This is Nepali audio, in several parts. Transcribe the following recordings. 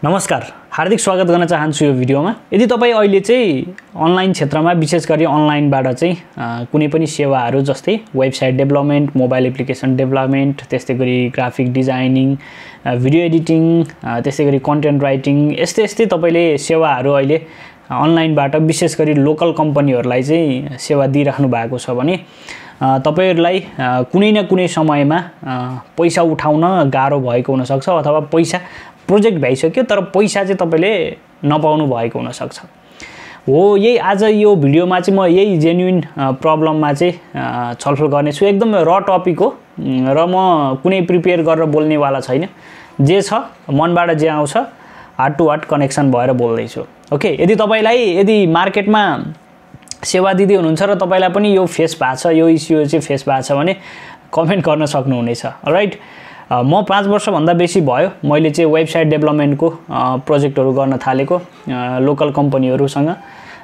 नमस्कार, हार्दिक स्वागत गर्न चाहन्छु यो भिडियोमा। यदि तपाईं अहिले चाहिँ अनलाइन क्षेत्रमा विशेष गरी अनलाइनबाट चाहिँ कुनै पनि सेवाहरू जस्तै website development, mobile application development, त्यस्तै गरी ग्राफिक डिजाइनिङ, भिडियो एडिटिङ, त्यस्तै गरी कन्टेन्ट राइटिङ यस्तै तपाईले सेवाहरू अहिले अनलाइनबाट विशेष गरी लोकल कम्पनीहरूलाई चाहिँ सेवा दिइराख्नु भएको छ भने तपाईहरुलाई कुनै न कुनै समयमा पैसा उठाउन गाह्रो भएको हुन सक्छ अथवा पैसा प्रोजेक्ट भइसक्यो तर पैसा चाहिँ तपाईले नपाउनु भएको हुन सक्छ। हो, यही आज यो भिडियोमा चाहिँ म यही जेन्युइन प्रब्लममा चाहिँ छलफल गर्ने छु। एकदम र टपिक हो र म कुनै प्रिपेयर गरेर बोल्ने वाला छैन। जे छ मनबाट जे आउँछ हार्ट टु हार्ट कनेक्सन भएर बोल्दै छु। ओके, यदि मार्केटमा सेवा दिँदै हुनुहुन्छ र तपाईलाई पनि यो फेस भएको छ, यो इस्यु चाहिँ फेस भएको छ भने कमेन्ट गर्न सक्नुहुनेछ। अलराइट, म 5 वर्ष भन्दा बेसी भयो मैले चाहिँ वेबसाइट डेभलपमेन्टको प्रोजेक्टहरु गर्न थालेको लोकल कम्पनीहरुसँग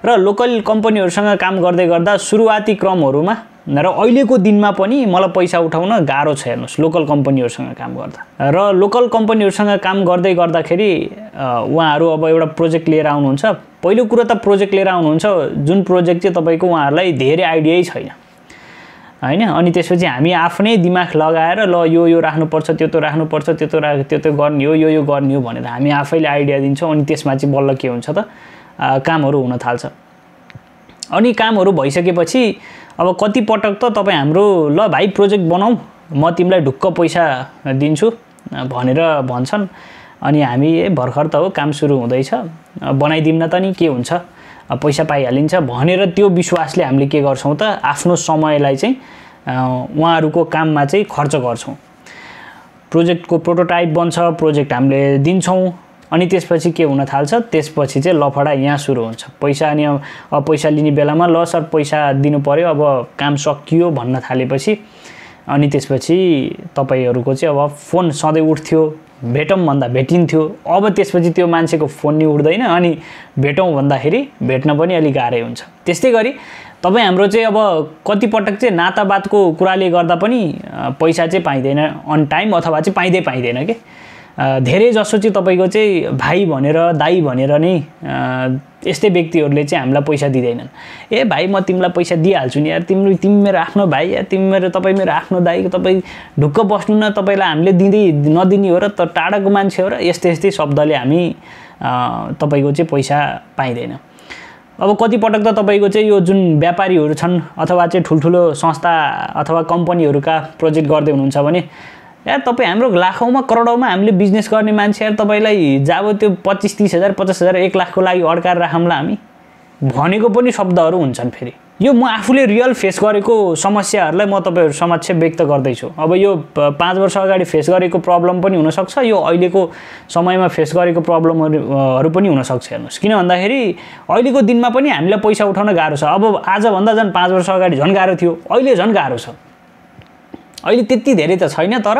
र लोकल कम्पनीहरुसँग काम गर्दै गर्दा सुरुवाती क्रमहरुमा र अहिलेको दिनमा पनि मलाई पैसा उठाउन गाह्रो छ। हेर्नुस्, लोकल कम्पनीहरुसँग काम गर्दा र लोकल कम्पनीहरुसँग काम गर्दै गर्दाखेरि उहाँहरु अब एउटा प्रोजेक्ट लिएर आउनुहुन्छ। पहिलो कुरा त प्रोजेक्ट लिएर आउनुहुन्छ जुन प्रोजेक्ट चाहिँ तपाईको उहाँहरुलाई धेरै आइडियै छैन हैन। अनि त्यसपछि हामी आफ्नै दिमाग लगाएर ल यो राख्नुपर्छ, त्यो राख्नुपर्छ, त्यो गर्ने हो, यो गर्ने हो भनेर हामी आफैले आइडिया दिन्छौं। अनि त्यसमा चाहिँ बल्ल के हुन्छ त कामहरु हुन थाल्छ। अनि कामहरु भइसकेपछि अब कति पटक त तपाई हाम्रो ल भाइ प्रोजेक्ट बनाऊ, म तिमीलाई ढुक्क पैसा दिन्छु भनेर भन्छन्। अनि हामी भर्खर त हो काम सुरु हुँदैछ, बनाइदिउँ न त नि के हुन्छ, पैसा पाइहालिन्छ भनेर त्यो विश्वासले हामीले के गर्छौं त आफ्नो समयलाई चाहिँ उहाँहरुको काममा चाहिँ खर्च गर्छौं। प्रोजेक्टको प्रोटोटाइप बन्छ, प्रोजेक्ट हामीले दिन्छौं। अनि त्यसपछि के हुन थाल्छ, त्यसपछि चाहिँ लफडा यहाँ सुरु हुन्छ। पैसा अनि अब पैसा लिने बेलामा ल सर पैसा दिनु पर्यो, अब काम सकियो भन्न थालेपछि अनि त्यसपछि तपाईहरुको चाहिँ अब फोन सधैं उठ्थ्यो, भेटौं भन्दा भेटिन्थ्यो। अब त्यसपछि त्यो मान्छेको फोन नि उठ्दैन अनि भेटौं भन्दाखेरि भेट्न पनि अलि गाह्रै हुन्छ। त्यस्तै गरी तपाई हाम्रो चाहिँ अब कति पटक चाहिँ नातावादको कुराले गर्दा पनि पैसा चाहिँ पाइदैन अन टाइम अथवा चाहिँ पाइदैन के। धेरै जसो चाहिँ तपाईको चाहिँ भाइ भनेर दाइ भनेर नै यस्तै व्यक्तिहरुले चाहिँ हामीलाई पैसा दिदैनन्। ए भाइ म तिमीलाई पैसा दिइहाल्छु नि यार, तिमी मेरो आफ्नो भाइ या तपाई मेरो आफ्नो दाइ, तपाई ढुक्क बस्नु न, तपाईलाई हामीले दिँदै नदिने हो र त टाढाको मान्छे हो र यस्तै शब्दले हामी तपाईको चाहिँ पैसा पाइदैन। अब कति पटक त तपाईको चाहिँ यो जुन व्यापारीहरु छन् अथवा चाहिँ ठुलठुलो संस्था अथवा कम्पनीहरुका प्रोजेक्ट गर्दै हुनुहुन्छ भने यार तपाई हाम्रो लाखौंमा करोडौंमा हामीले बिजनेस गर्ने मान्छे यार, तपाईलाई जाब त्यो 25-30 हजार 50 हजार 1 लाख को लागि अड्काएर राखौँला हामी भनेको पनि शब्दहरु हुन्छन्। फेरि यो म आफूले रियल फेस गरेको समस्याहरुलाई म तपाईहरु समक्ष व्यक्त गर्दै छु। अब यो 5 वर्ष अगाडि फेस गरेको प्रब्लम पनि हुन सक्छ, यो अहिलेको समयमा फेस गरेको प्रब्लमहरु पनि हुन सक्छ। हेर्नुस्, किन भन्दाखेरि अहिलेको दिनमा पनि हामीलाई पैसा उठाउन गाह्रो छ। अब आज भन्दा झन् 5 वर्ष अगाडि झन् गाह्रो थियो, अहिले झन् गाह्रो छ। अहिले त्यति धेरै त छैन तर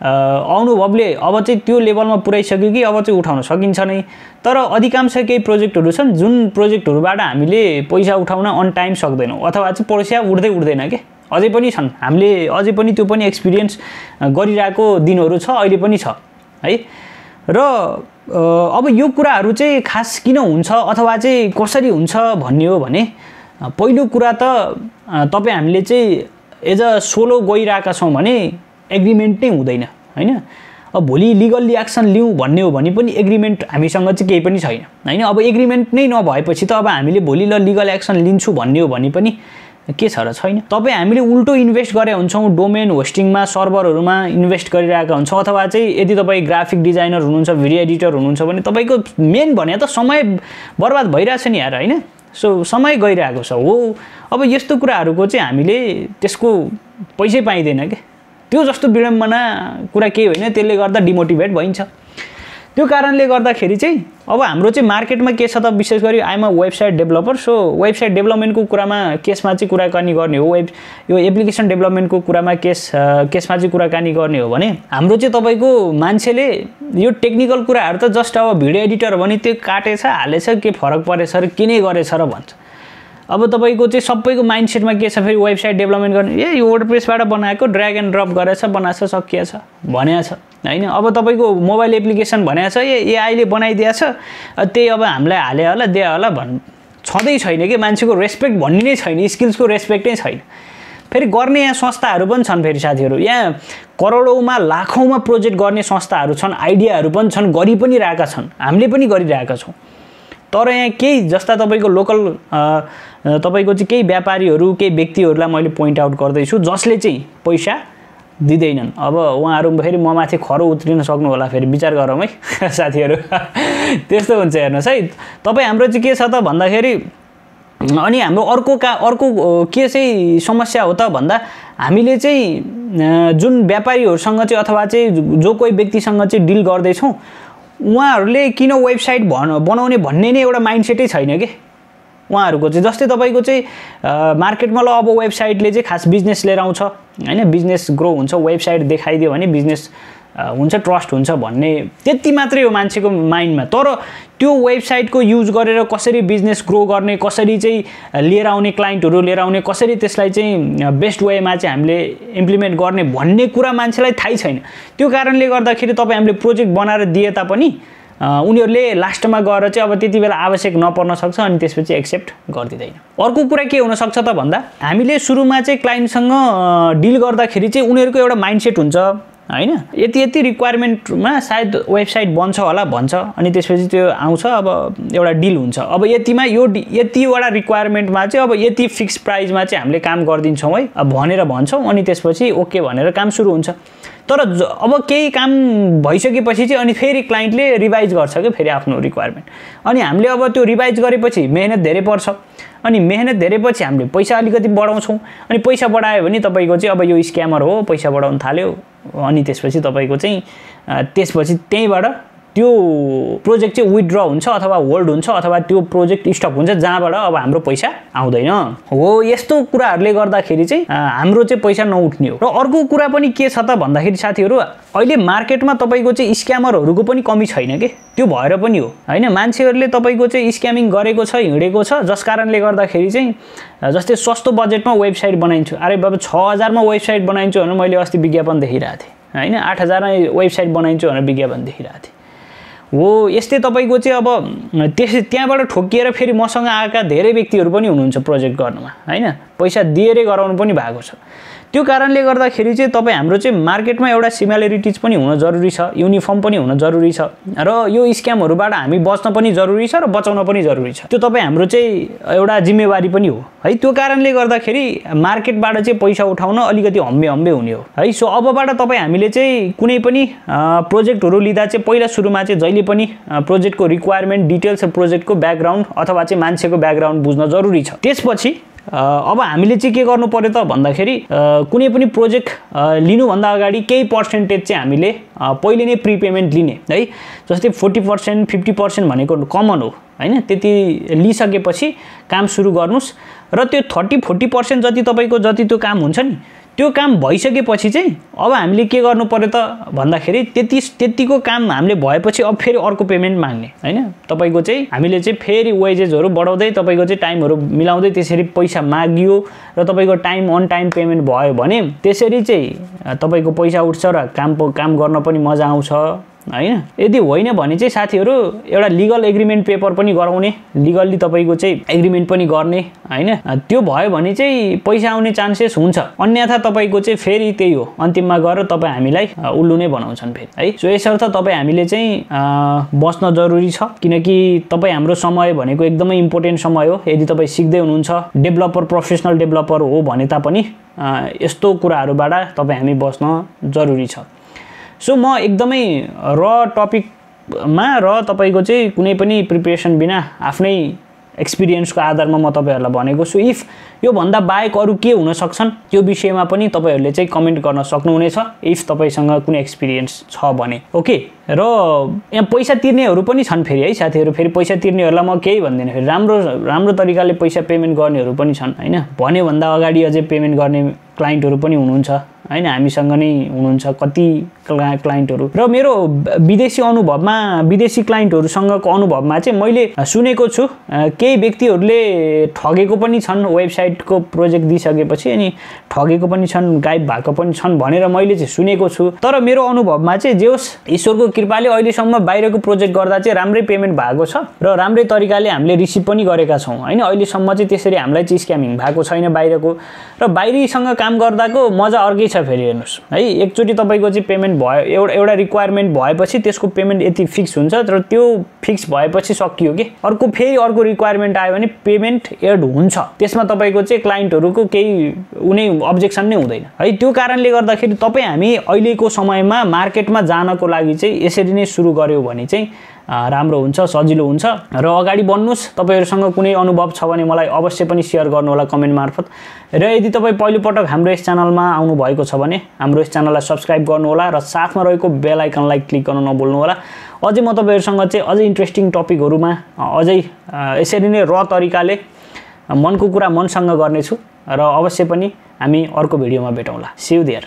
अनुभवले अब चाहिँ त्यो लेभलमा पुर्याइसक्यो कि अब चाहिँ उठाउन सकिन्छ नै। तर अधिकांश केही प्रोजेक्टहरु छन् जुन प्रोजेक्टहरुबाट हामीले पैसा उठाउन अन टाइम सक्दैनौं अथवा चाहिँ पैसा उठ्दैन के। अझै पनि छन्, हामीले अझै पनि त्यो पनि एक्सपिरियन्स गरिरहेको दिनहरु छ, अहिले पनि छ है। र अब यो कुराहरु चाहिँ खास किन हुन्छ अथवा चाहिँ कसरी हुन्छ भन्ने हो भने पहिलो कुरा त तपाई हामीले चाहिँ एज अ सोलो गइराका छौं भने एग्रीमेन्ट नै हुँदैन हैन। अब भोलि लिगली एक्सन लिऊ भन्ने हो भने पनि एग्रीमेन्ट हामीसँग चाहिँ केही पनि छैन हैन। अब एग्रीमेन्ट नै नभएपछि त अब हामीले भोलि ल लिगल एक्सन लिन्छु भन्ने हो भने पनि के छ र छैन। तपाई हामीले उल्टो इन्भेस्ट गरे हुन्छौं, डोमेन होस्टिङमा सर्भरहरुमा इन्भेस्ट गरिरहेका हुन्छौं अथवा चाहिँ यदि तपाई ग्राफिक डिजाइनर हुनुहुन्छ, भिडियो एडिटर हुनुहुन्छ भने तपाईको मेन भने त समय बर्बाद भइराछ नि यार हैन। सो समय गइरहेको छ हो। अब यस्तो कुराहरुको चाहिँ हामीले त्यसको पैसै पाइदैन के। त्यो जस्तो विडम्बना कुरा केही होइन, त्यसले गर्दा डिमोटिभेट भइन्छ। त्यो कारणले गर्दाखेरि चाहिँ अब हाम्रो चाहिँ मार्केटमा के छ त, विशेष गरी I am a website developer. So website डेभलपमेन्टको कुरामा केसमा चाहिँ कुराकानी गर्ने हो, यो एप्लिकेसन डेभलपमेन्टको कुरामा केसमा चाहिँ कुराकानी गर्ने हो भने हाम्रो चाहिँ तपाईको मान्छेले यो टेक्निकल कुराहरु त जस्ट अब भिडियो एडिटर भने त्यो काटेछ हालेछ के फरक परेछ र किन गरेछ र भन्छ। अब तपाईको चाहिँ सबैको माइन्डसेटमा के छ, फेरि वेबसाइट डेभलपमेन्ट गर्ने यो वर्डप्रेसबाट बनाएको ड्र्याग एन्ड ड्रप गरेछ बनाछ सकिएछ भनेछ हैन। अब तपाईको मोबाइल एप्लिकेसन भनेको छ एआईले बनाइदिएको छ, त्यही अब हामीलाई हाले होला दिए होला छँदै छैन के, मान्छेको रेस्पेक्ट भन्ने नै छैन, स्किल्सको रेस्पेक्टै छैन। फेरि गर्ने यहाँ संस्थाहरू पनि छन् फेरि साथीहरू, यहाँ करोडौँमा लाखौँमा प्रोजेक्ट गर्ने संस्थाहरू छन्, आइडियाहरू पनि छन्, गरि पनि रहेका छन्, हामीले पनि गरिरहेका छौँ। तर यहाँ केही जस्ता तपाईँको लोकल तपाईँको चाहिँ केही व्यापारीहरू केही व्यक्तिहरूलाई मैले पोइन्ट आउट गर्दैछु जसले चाहिँ पैसा दिँदैनन्। अब उहाँहरू फेरि म माथि खरो उत्रिन सक्नु होला, फेरि विचार गरौँ है साथीहरू त्यस्तो हुन्छ। हेर्नुहोस् है, तपाईँ हाम्रो चाहिँ के छ त भन्दाखेरि, अनि हाम्रो अर्को के चाहिँ समस्या हो त भन्दा, हामीले चाहिँ जुन व्यापारीहरूसँग चाहिँ अथवा चाहिँ जो कोही व्यक्तिसँग चाहिँ डिल गर्दैछौँ उहाँहरूले किन वेबसाइट बनाउने भन्ने नै एउटा माइन्डसेटै छैन कि उहाँहरूको चाहिँ। जस्तै तपाईँको चाहिँ मार्केटमा ल अब वेबसाइटले चाहिँ खास बिजनेस लिएर आउँछ हैन, बिजनेस ग्रो हुन्छ, वेबसाइट देखाइदियो भने बिजनेस हुन्छ, ट्रस्ट हुन्छ भन्ने त्यति मात्रै हो मान्छेको माइन्डमा। तर त्यो वेबसाइटको युज गरेर कसरी बिजनेस ग्रो गर्ने, कसरी चाहिँ लिएर आउने क्लाइन्टहरू लिएर आउने, कसरी त्यसलाई चाहिँ बेस्ट वेमा चाहिँ हामीले इम्प्लिमेन्ट गर्ने भन्ने कुरा मान्छेलाई थाहै छैन। त्यो कारणले गर्दाखेरि तपाईँ हामीले प्रोजेक्ट बनाएर दिए तापनि उनीहरूले लास्टमा गएर चाहिँ अब त्यति बेला आवश्यक नपर्न सक्छ अनि त्यसपछि एक्सेप्ट गरिदिँदैन। अर्को कुरा के हुनसक्छ त भन्दा, हामीले सुरुमा चाहिँ क्लाइन्टसँग डिल गर्दाखेरि चाहिँ उनीहरूको एउटा माइन्डसेट हुन्छ हैन, यति रिक्वायरमेन्टमा सायद वेबसाइट बन्छ होला भन्छ, अनि त्यसपछि त्यो आउँछ, अब एउटा डिल हुन्छ, अब यतिमा यतिवटा रिक्वायरमेन्टमा चाहिँ अब यति फिक्स प्राइसमा चाहिँ हामीले काम गरिदिन्छौँ है भनेर भन्छौँ, अनि त्यसपछि ओके भनेर काम सुरु हुन्छ। तर अब केही काम भइसकेपछि चाहिँ अनि फेरि क्लाइन्टले रिभाइज गर्छ कि फेरि आफ्नो रिक्वायरमेन्ट, अनि हामीले अब त्यो रिभाइज गरेपछि मेहनत धेरै पर्छ, अनि मेहनत धेरै पछि हामीले पैसा अलिकति बढाउँछौँ, अनि पैसा बढायो भने तपाईँको चाहिँ अब यो स्क्यामर हो पैसा बढाउन थाल्यो, अनि त्यसपछि तपाईँको चाहिँ त्यसपछि त्यहीँबाट त्यो प्रोजेक्ट चाहिँ विथड्र हुन्छ अथवा होल्ड हुन्छ अथवा त्यो प्रोजेक्ट स्टप हुन्छ, जहाँबाट अब हाम्रो पैसा आउँदैन हो। यस्तो कुराहरूले गर्दाखेरि चाहिँ हाम्रो चाहिँ पैसा नउठ्ने हो। र अर्को कुरा पनि के छ त भन्दाखेरि साथीहरू, अहिले मार्केटमा तपाईँको चाहिँ स्क्यामरहरूको पनि कमी छैन के, त्यो भएर पनि हो हैन। मान्छेहरूले तपाईँको चाहिँ स्क्यामिङ गरेको छ, हिँडेको छ, जस कारणले गर्दाखेरि चाहिँ जस्तै सस्तो बजेटमा वेबसाइट बनाइन्छु, अरे बाबा 6000 मा वेबसाइट बनाइन्छु भनेर मैले अस्ति विज्ञापन देखिरहेको थिएँ हैन, 8000 मा वेबसाइट बनाइन्छु भनेर विज्ञापन देखिरहेको थिएँ हो। यस्तै तपाईँको चाहिँ अब त्यहाँबाट ठोकिएर फेरि मसँग आएका धेरै व्यक्तिहरू पनि हुनुहुन्छ प्रोजेक्ट गर्नुमा हैन, पैसा दिएरै गराउनु पनि भएको छ। त्यो कारणले गर्दाखेरि चाहिँ तपाईँ हाम्रो चाहिँ मार्केटमा एउटा सिमिलरिटिज पनि हुन जरुरी छ, युनिफर्म पनि हुन जरुरी छ, र यो स्क्यामहरूबाट हामी बच्न पनि जरुरी छ र बचाउन पनि जरुरी छ। त्यो तपाईँ हाम्रो चाहिँ एउटा जिम्मेवारी पनि हो है। त्यो कारणले गर्दाखेरि मार्केटबाट चाहिँ पैसा उठाउन अलिकति हम्बे हुने हो है। सो अबबाट तपाईँ हामीले चाहिँ कुनै पनि प्रोजेक्टहरू लिँदा चाहिँ पहिला सुरुमा चाहिँ जहिले पनि प्रोजेक्टको रिक्वायरमेन्ट डिटेल्स र प्रोजेक्टको ब्याकग्राउन्ड अथवा चाहिँ मान्छेको ब्याकग्राउन्ड बुझ्न जरुरी छ। त्यसपछि अब हामीले चाहिँ के गर्नु पर्यो त भन्दाखेरि, कुनै पनि प्रोजेक्ट लिनुभन्दा अगाडि केही पर्सेन्टेज चाहिँ हामीले पहिले नै प्रिपेमेन्ट लिने है। जस्तै 40% 50% भनेको कमन हो हैन। त्यति लिइसकेपछि काम सुरु गर्नुस्, र त्यो 30-40% जति तपाईँको जति त्यो काम हुन्छ नि, त्यो काम भइसकेपछि चाहिँ अब हामीले के गर्नु पर्यो त भन्दाखेरि, त्यतिको काम हामीले भएपछि अब फेरि अर्को पेमेन्ट माग्ने हैन। तपाईँको चाहिँ हामीले चाहिँ फेरि वेजेसहरू बढाउँदै तपाईँको चाहिँ टाइमहरू मिलाउँदै त्यसरी पैसा मागियो र तपाईँको टाइम अन टाइम पेमेन्ट भयो भने त्यसरी चाहिँ तपाईँको पैसा उठ्छ र काम गर्न पनि मजा आउँछ हैन। यदि होइन भने चाहिँ साथीहरू एउटा लिगल एग्रिमेन्ट पेपर पनि गराउने, लिगल्ली तपाईँको चाहिँ एग्रिमेन्ट पनि गर्ने हैन। त्यो भयो भने चाहिँ पैसा आउने चान्सेस हुन्छ, अन्यथा तपाईँको चाहिँ फेरि त्यही हो, अन्तिममा गएर तपाईँ हामीलाई उल्लु नै बनाउँछन् फेरि है। सो यसर्थ तपाईँ हामीले चाहिँ बस्न जरुरी छ, किनकि तपाईँ हाम्रो समय भनेको एकदमै इम्पोर्टेन्ट समय हो। यदि तपाईँ सिक्दै हुनुहुन्छ, डेभलपर प्रोफेसनल डेभलपर हो भने तापनि यस्तो कुराहरूबाट तपाईँ हामी बस्न जरुरी छ। सो म एकदमै टपिकमा र तपाईँको चाहिँ कुनै पनि प्रिपरेसन बिना आफ्नै एक्सपिरियन्सको आधारमा म तपाईँहरूलाई भनेको छु। इफ यो भन्दा बाहेक अरू के हुन सक्छन् त्यो विषयमा पनि तपाईँहरूले चाहिँ कमेन्ट गर्न सक्नुहुनेछ, इफ तपाईँसँग कुनै एक्सपिरियन्स छ भने। ओके, र यहाँ पैसा तिर्नेहरू पनि छन् फेरि है साथीहरू। फेरि पैसा तिर्नेहरूलाई म केही भन्दिनँ, फेरि राम्रो तरिकाले पैसा पेमेन्ट गर्नेहरू पनि छन् हैन। भन्यो भन्दा अगाडि अझै पेमेन्ट गर्ने क्लाइन्टहरू पनि हुनुहुन्छ हैन, हामीसँग नै हुनुहुन्छ। कति क्लाइन्टहरू र मेरो विदेशी अनुभवमा विदेशी क्लाइन्टहरूसँगको अनुभवमा चाहिँ मैले सुनेको छु केही व्यक्तिहरूले ठगेको पनि छन् वेबसाइटको प्रोजेक्ट दिइसकेपछि अनि ठगेको पनि छन् गायब भएको पनि छन् भनेर मैले चाहिँ सुनेको छु तर मेरो अनुभवमा चाहिँ जे होस् ईश्वरको कृपाले अहिलेसम्म बाहिरको प्रोजेक्ट गर्दा चाहिँ राम्रै पेमेन्ट भएको छ र राम्रै तरिकाले हामीले रिसिभ पनि गरेका छौँ हैन अहिलेसम्म चाहिँ त्यसरी हामीलाई चाहिँ स्क्यामिङ भएको छैन बाहिरको र बाहिरीसँग काम गर्दाको मजा अर्कै छ फेरि हेर्नुस् है एकचोटि तपाईको चाहिँ पेमेन्ट भयो एउटा रिक्वायरमेन्ट भएपछि त्यसको पेमेन्ट यति फिक्स हुन्छ र त्यो फिक्स भएपछि सकियो के अर्को रिक्वायरमेन्ट आयो भने पेमेन्ट एड हुन्छ त्यसमा तपाईको चाहिँ क्लाइन्टहरुको केही उनी अब्जेक्सन नै हुँदैन है त्यो कारणले गर्दाखेरि तपाई हामी अहिलेको समयमा मार्केटमा जानको लागि चाहिँ यसरी नै सुरु गर्यो भने चाहिँ राम्रो हुन्छ सजिलो हुन्छ र अगाडि बढ्नुस् तपाईहरुसँग कुनै अनुभव छ भने मलाई अवश्य पनि शेयर गर्नु होला कमेन्ट मार्फत र यदि तपाई पहिलो पटक हाम्रो यस च्यानलमा आउनु भएको छ भने हाम्रो यस च्यानललाई सब्स्क्राइब गर्नु होला र साथमा रहेको बेल आइकनलाई क्लिक गर्न नभुल्नु होला अझै म तपाईहरुसँग चाहिँ अझै इन्ट्रेस्टिङ टपिकहरुमा अझै यसरी नै र तरिकाले मनको कुरा मनसँग गर्नेछु र अवश्य पनि हामी अर्को भिडियोमा भेटौँला सी यू देयर